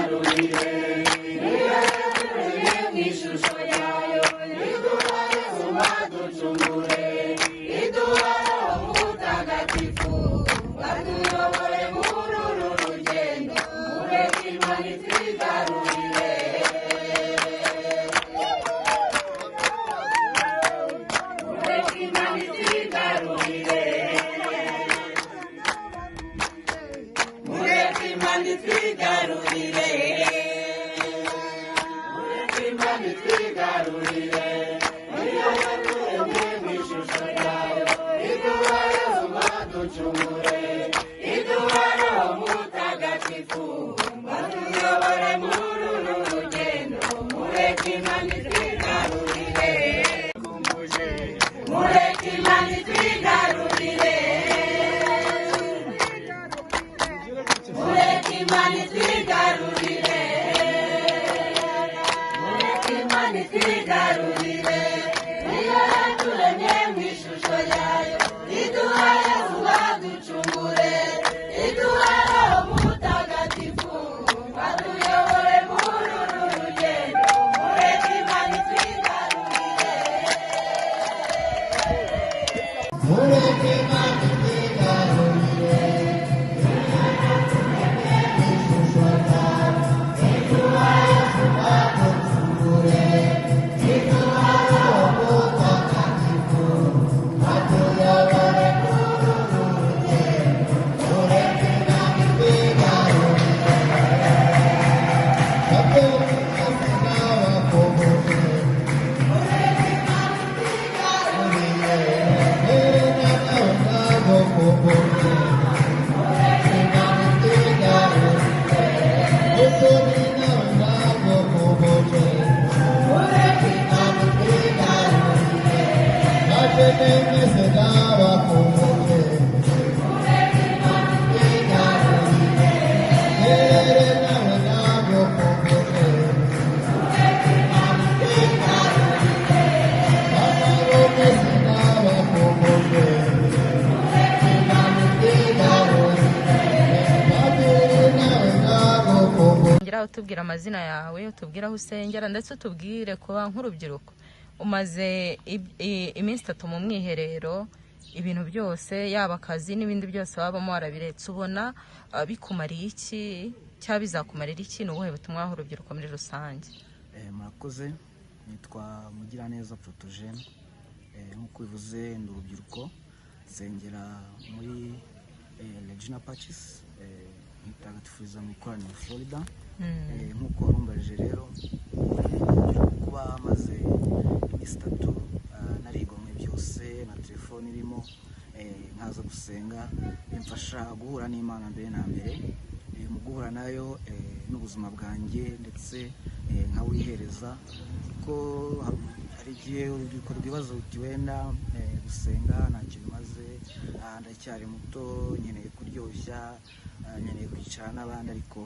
itwigarurire, niyo yaturemye mu ishusho yayo, iduha Yesu ngo aducungure, iduha Roho Mutagatifu batuyobore muri uru rugendo, mureke Imana itwigarurire. Mureke Imana itwigarurire. Mureke Imana itwigarurire. Mureke Imana itwigarurire. Niyo yaturemye mu ishusho yayo, iduha Yesu ngo aducungure, iduha Roho Mutagatifu batuyobore muri uru rugendo, mureke Imana itwigarurire. Mureke Imana itwigarurire. Mureke Imana itwigarurire. Mureke Imana itwigarurire. Niyo yaturemye mu ishusho yayo, iduha Yesu ngo aducungure, iduha Roho Mutagatifu atuyobore muri uru rugendo, mureke Imana itwigarurire. Mureke Imana itwigarurire, ishusho yayo, iduha Yesu ngo aducungure, iduha Roho Mutagatifu atuyobore muri uru rugendo, mureke Imana itwigarurire. Ongera utubwire amazina yawe, utubwire aho usengera, ndetse utubwire kuba nk'urubyiruko umaze iminsi 3 mu mwiherero, ibintu byose yaba akazi n'ibindi byose wabamo warabiretse, ubona bikumariye iki cyangwa bizakumarira iki? Ni ubuhe butumwa waha urubyiruko muri rusange? Murakoze, nitwa Mugiraneza Protogene. Nk'uko bivuze ndi urubyiruko, nsengera muri Regina Pacis, ntitagatifuza mu ikoraniro Florida. Nk'uko warumbajije rero, urubyiruko kuba maze iminsi 3 narigomwe byose na telefone irimo, nkaza gusenga, bimfasha guhura n'Imana mbere na mbere. Mu guhura nayo n'ubuzima bwanjye ndetse nkawihereza, kuko hari igihe urubyiruko rwibaza ruti wenda gusenga ntacyo bimaze, ndacyari muto, nkeneye kuryoshya, nkeneye kwicara n'abandi, ariko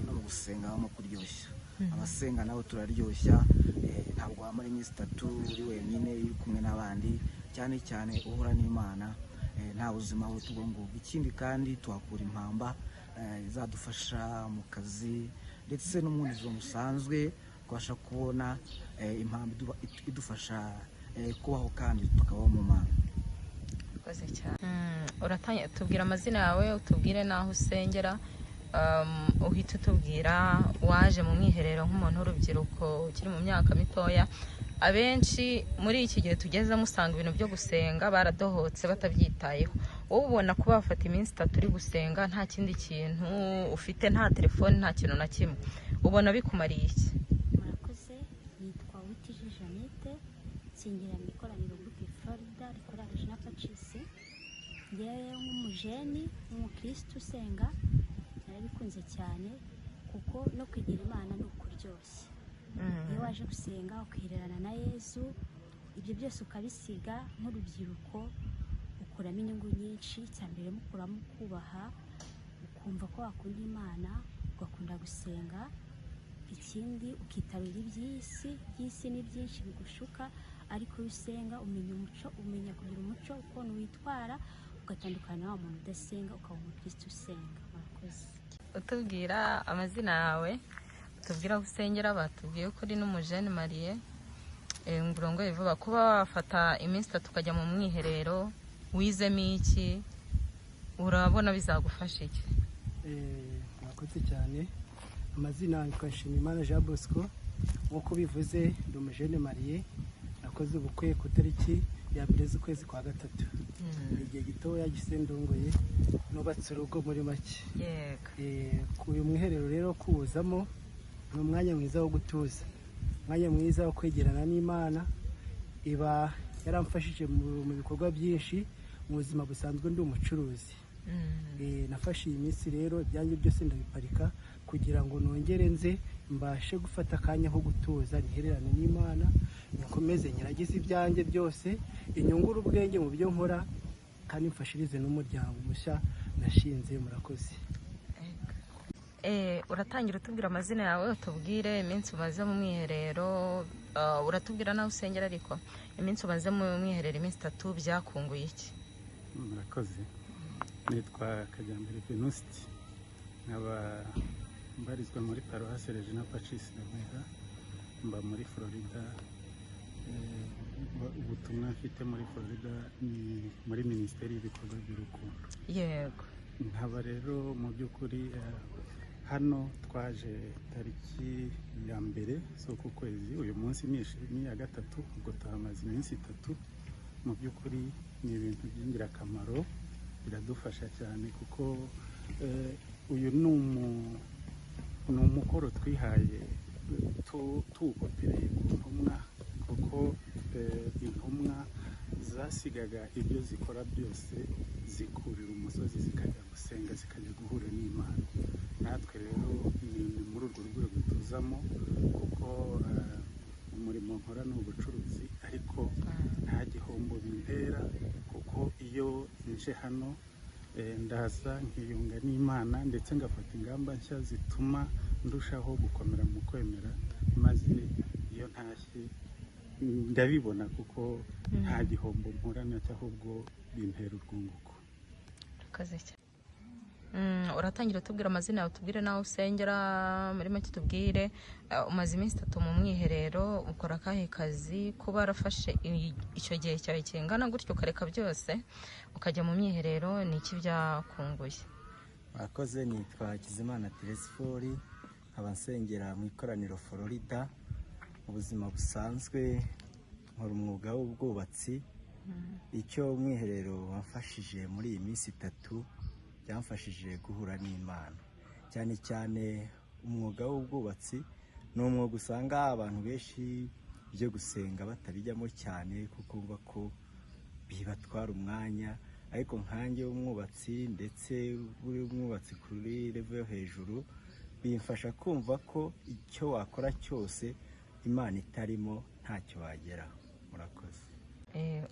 no mu gusenga habamo kuryoshya. Abasenga nabo turaryoshya, ntabwo wamara iminsi 3 uri wenyine, uri kumwe n'abandi, cyane cyane uhura n'Imana, nta buzima buruta ubwo ngubwo. Ikindi kandi tuhakura impamba izadufasha mu kazi ndetse no mu buzima busanzwe, twabasha kubona impamba idufasha kubaho kandi tukabaho mu Mana. Urakoze cyane. Uratangira tubwira amazina yawe, utubwire n'aho usengera, uhita utubwira waje mu mwiherero nk'umuntu w'urubyiruko ukiri mu myaka mitoya. Abenshi muri iki gihe tugezemo usanga ibintu byo gusenga baradohotse batabyitayeho. Wowe ubona kuba wafata iminsi 3 uri gusenga nta kindi kintu ufite, nta telefone, nta kintu na kimwe, ubona bikumariye iki? Murakoze, nitwa Uwitije Jeannette, nsengera mu ikoraniro Groupe Florida rikorera Regina Pacis. Njyewe nk'umujeni nk'umukirisitu usenga narabikunze cyane, kuko no kwegera Imana ni ukuryoshya. Iyo waje gusenga ukihererana na Yezu, ibyo byose ukabisiga, nk'urubyiruko ukuramo inyungu nyinshi. Icya mbere mukuramo kubaha, ukumva ko wakunda Imana, ugakunda gusenga. Ikindi ukitabira iby'isi, iby'isi ni byinshi bigushuka, ariko iyo usenga umenya umuco, umenya kugira umuco, ukuntu witwara, ugatandukana na wa muntu udasenga, ukaba umukirisitu usenga. Murakoze. Utubwira amazina yawe, utubwira aho usengera, batubwiye ko uri n'umujene mariye. Ngurongoye vuba, kuba wafata iminsi 3 ukajya mu mwiherero, wizemo iki? Urabona bizagufasha iki? Mwakoze cyane. Amazina yitwa Nshimiyimana Jean Bosco, nk'uko bivuze ndi umujene mariye, nakoze ubukwe ku itariki ya 1 z'ukwezi kwa 3. Ni igihe gitoya gise ndongoye, nubatse urugo muri make. Yego. Uyu mwiherero rero kuwuzamo ni umwanya mwiza wo gutuza, umwanya mwiza wo kwegerana n'Imana. Iba yaramfashije mu bikorwa byinshi mu buzima busanzwe, ndi umucuruzi. Nafashe iyi minsi rero ibyanjye byose ndabiparika kugira ngo nongere nze mbashe gufata akanya ko gutuza, nihererane n'Imana, nkomeze nyiragize ibyanjye byose, inyungure ubwenge mu byo nkora, kandi mfashirize n'umuryango mushya nashinze. Murakoze. Uratangira utubwira amazina yawe, utubwire iminsi umaze mu mwiherero, uratubwira nawe usengera, ariko iminsi umaze mu mwiherero, iminsi 3, byakunguye iki? Murakoze. Nitwa Kajyambere Venuste, nkaba mbarizwa muri paruwasi Regina Pacis Remera, mba muri Florida. Ubutumwa mfite muri Florida ni muri Minisiteri y'Ibikorwa by'Urukundo. Yego. Nkaba rero mu by'ukuri hano twaje tariki ya 1 z'uku kwezi, uyu munsi ni iya 3, ubwo tuhamaze iminsi 3. Mu by'ukuri ni ibintu by'ingirakamaro, biradufasha cyane kuko uyu ni umukoro twihaye tuwukopereye ku ntumwa, kuko intumwa zasigaga ibyo zikora byose zikurira umusozi zikajya gusenga, zikajya guhura n'Imana. Natwe rero ni muri urwo rwego tuzamo, kuko umurimo nkora ni ubucuruzi, ariko nta gihombo bintera, kuko iyo nje hano ndaza nkiyunga n'Imana, ndetse ngafata ingamba nshya zituma ndushaho gukomera mu kwemera, maze iyo ntashye ndabibona kuko nta gihombo mpura nacyo, ahubwo bintera urwunguko. Urakoze cyane. Uratangira utubwira amazina yawe, utubwire nawe usengera, muri make tubwire umaze iminsi 3 mu mwiherero, ukora akahe kazi, kuba warafashe icyo gihe cyawe kingana gutyo ukareka byose ukajya mu mwiherero, ni iki byakunguye? Murakoze. Nitwa Hakizimana Teresifori, nkaba nsengera mu ikoraniro Florida. Mu buzima busanzwe nkora umwuga w'ubwubatsi. Icyo umwiherero wamfashije muri iyi minsi 3, byamfashije guhura n'Imana. Cyane cyane umwuga w'ubwubatsi ni umwuga usanga abantu benshi byo gusenga batabijyamo cyane, kuko bumva ko bibatwara umwanya, ariko nkanjye w'umwubatsi, ndetse uri umwubatsi kuri level yo hejuru, bimfasha kumva ko icyo wakora cyose Imana itarimo ntacyo wageraho. Murakoze.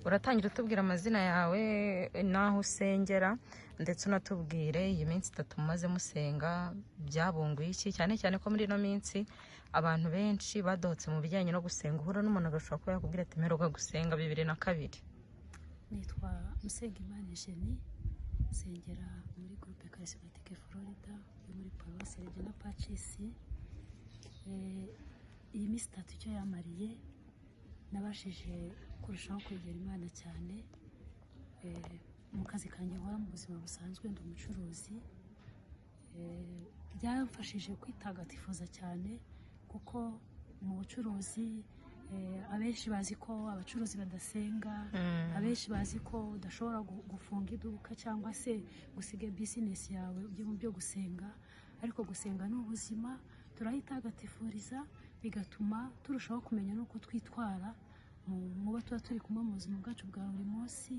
Uratangira utubwira amazina yawe n'aho usengera, ndetse unatubwire iyi minsi 3 mumaze musenga byabunguye iki, cyane cyane ko muri ino minsi abantu benshi badohotse mu bijyanye no gusenga, uhura n'umuntu agashobora kuba yakubwira ati mperuka gusenga 2002. Nitwa Musengimana Eugenie, nsengera muri Groupe Charismatique Florida yo muri paruwasi Regina Pacis. Iyi minsi 3 icyo yamariye, nabashije kurushaho kwegera Imana cyane. Mu kazi kanjye nkora mu buzima busanzwe ndi umucuruzi, byamfashije kwitagatifuza cyane, kuko mu bucuruzi abenshi bazi ko abacuruzi badasenga, abenshi bazi ko udashobora gufunga iduka cyangwa se gusiga bizinesi yawe ujye mu byo gusenga, ariko gusenga ni ubuzima, turahitagatifuriza, bigatuma turushaho kumenya n'uko twitwara mu bo tuba turi kumwe mu buzima bwacu bwa buri munsi,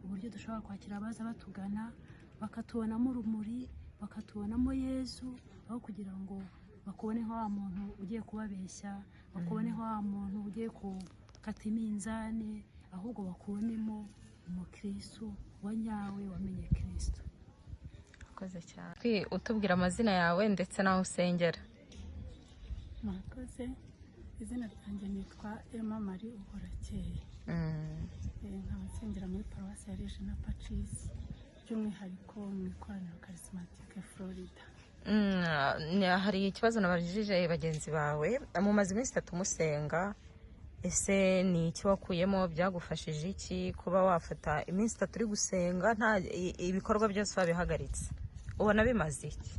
uburyo dushobora kwakira abaza batugana bakatubonamo urumuri, bakatubonamo Yezu, aho kugira ngo bakubone nka wa muntu ugiye kubabeshya, bakubone nka wa muntu ugiye gukata iminzani, ahubwo bakubonemo umukristo wa nyawe wamenye Kristo. Urakoze cyane. Utubwira amazina yawe ndetse n'aho usengera. Murakoze. Izina ryanjye nitwa Emma Marie Uhorakeye, nkaba nsengera muri paruwasi ya Regina Pacis. by'umwihariko mu ikoraniro Karisimatike Florida. Hari ikibazo nabajije bagenzi bawe. Mumaze iminsi 3 musenga, ese ni iki wakuyemo? Byagufashije iki kuba wafata iminsi 3 uri gusenga nta ibikorwa byose wabihagaritse? Ubona bimaze iki?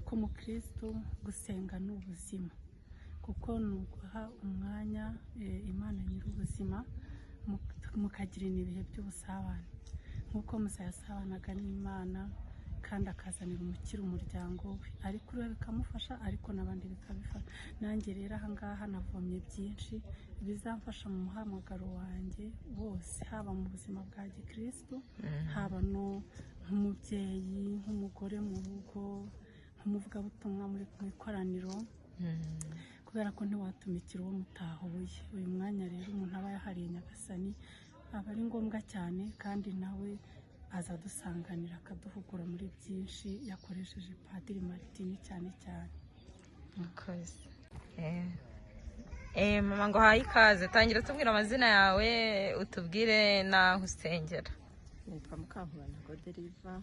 Ku mukristo gusenga ni ubuzima, kuko ni uguha umwanya Imana nyir'ubuzima, mukagirana ibihe by'ubusabane nk'uko Musa yasabanaga n'Imana kandi akazanira umukiro umuryango we, ariko uriwe bikamufasha, ariko n'abandi bikabifasha. Nanjye rero ahangaha navomye byinshi bizamfasha mu muhamagaro wanjye wose, haba mu buzima bwa gikristo, haba no nk'umubyeyi, nk'umugore mu rugo, nk'umuvugabutumwa mu ikoraniro, kubera ko ntiwatumikira uwo mutahuye. Uyu mwanya rero umuntu aba yahariye Nyagasani aba ari ngombwa cyane, kandi nawe azadusanganira akaduhugura muri byinshi yakoresheje Padiri Martini cyane cyane. Murakoze. Mama, ngo haye ikaze, tangira tubwira amazina yawe, utubwire n'aho usengera. Nitwa Mukankubana Goderiva,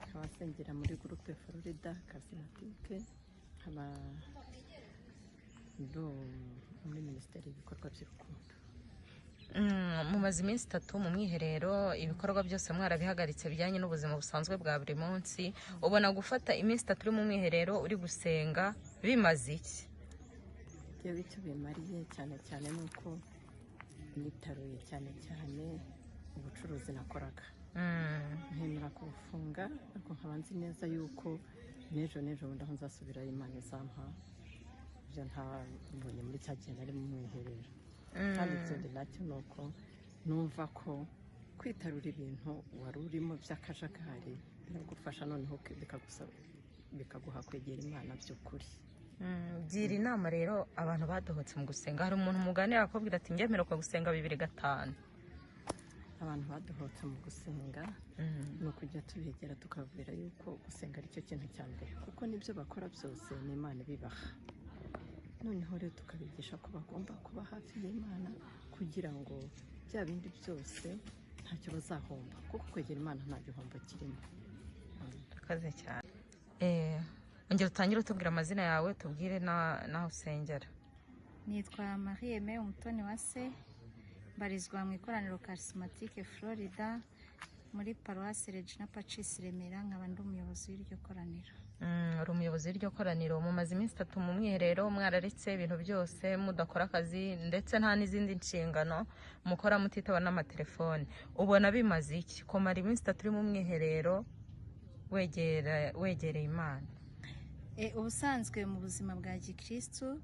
nkaba nsengera muri Groupe Florida Karisimatike, nkaba ndi muri Minisiteri y'ibikorwa by'urukundo. Mumaze iminsi 3 mu mwiherero, ibikorwa byose mwarabihagaritse bijyanye n'ubuzima busanzwe bwa buri munsi. Ubona gufata iminsi 3 uri mu mwiherero uri gusenga bimaze iki? Yewe, icyo bimariye cyane cyane ni uko nitaruye cyane cyane ubucuruzi nakoraga, nkemera kubufunga, ariko nkaba nzi neza yuko n'ejo n'ejo bundi aho nzasubirayo Imana izampa ibyo ntabonye muri cya gihe nari mu mwiherero. Kandi ikindi nacyo ni uko numva ko kwitarura ibintu wari urimo by'akajagari biragufasha, noneho bikaguha kwegera Imana by'ukuri. Gira inama rero abantu badohotse mu gusenga. Hari umuntu muganira akakubwira ati ngemerewe gusenga 2-5. Abantu badohotse mu gusenga ni ukujya tubegera tukababwira yuko gusenga aricyo kintu cya mbere, kuko n'ibyo bakora byose ni Imana ibibaha. Noneho rero tukabigisha ko bagomba kuba hafi y'Imana kugira ngo bya bindi byose ntacyo bazahomba, kuko kwegera Imana nta gihombo kirimo. Urakoze cyane. Ongera utangire utubwira amazina yawe, tubwire n'aho usengera. Nitwa Marie Aimée Umutoni wa se, mbarizwa mu ikoraniro Karisimatike Florida muri Paruwasi Regina Pacis Remera, nkaba ndi umuyobozi w'iryo koraniro. Uri umuyobozi w'iryo koraniro. Mumaze iminsi 3 mu mwiherero, mwararetse ibintu byose, mudakora akazi ndetse nta n'izindi nshingano mukora, mutitaba n'amatelefone. Ubona bimaze iki kumara iminsi 3 uri mu mwiherero wegereye Imana? Ubusanzwe mu buzima bwa gikristu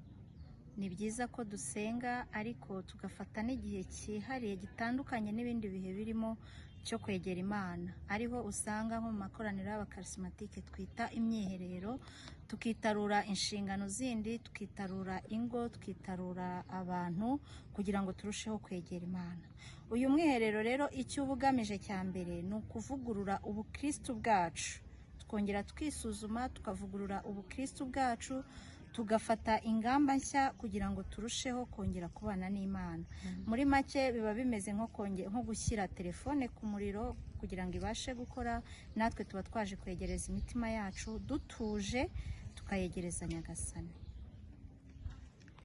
ni byiza ko dusenga, ariko tugafata n'igihe cyihariye gitandukanye n'ibindi bihe birimo cyo kwegera Imana. Ariho usanga nko mu makoraniro y'abakarisimatike twita imyiherero, tukitarura inshingano zindi, tukitarura ingo, tukitarura abantu kugira ngo turusheho kwegera Imana. Uyu mwiherero rero icyo uba ugamije cya mbere ni ukuvugurura ubukristu bwacu, twongera twisuzuma tukavugurura ubukristu bwacu, tugafata ingamba nshya kugira ngo turusheho kongera kubana n'Imana. Muri make biba bimeze nko gushyira telefone ku muriro kugira ngo ibashe gukora. Natwe tuba twaje kwegereza imitima yacu dutuje, tukayegereza Nyagasani.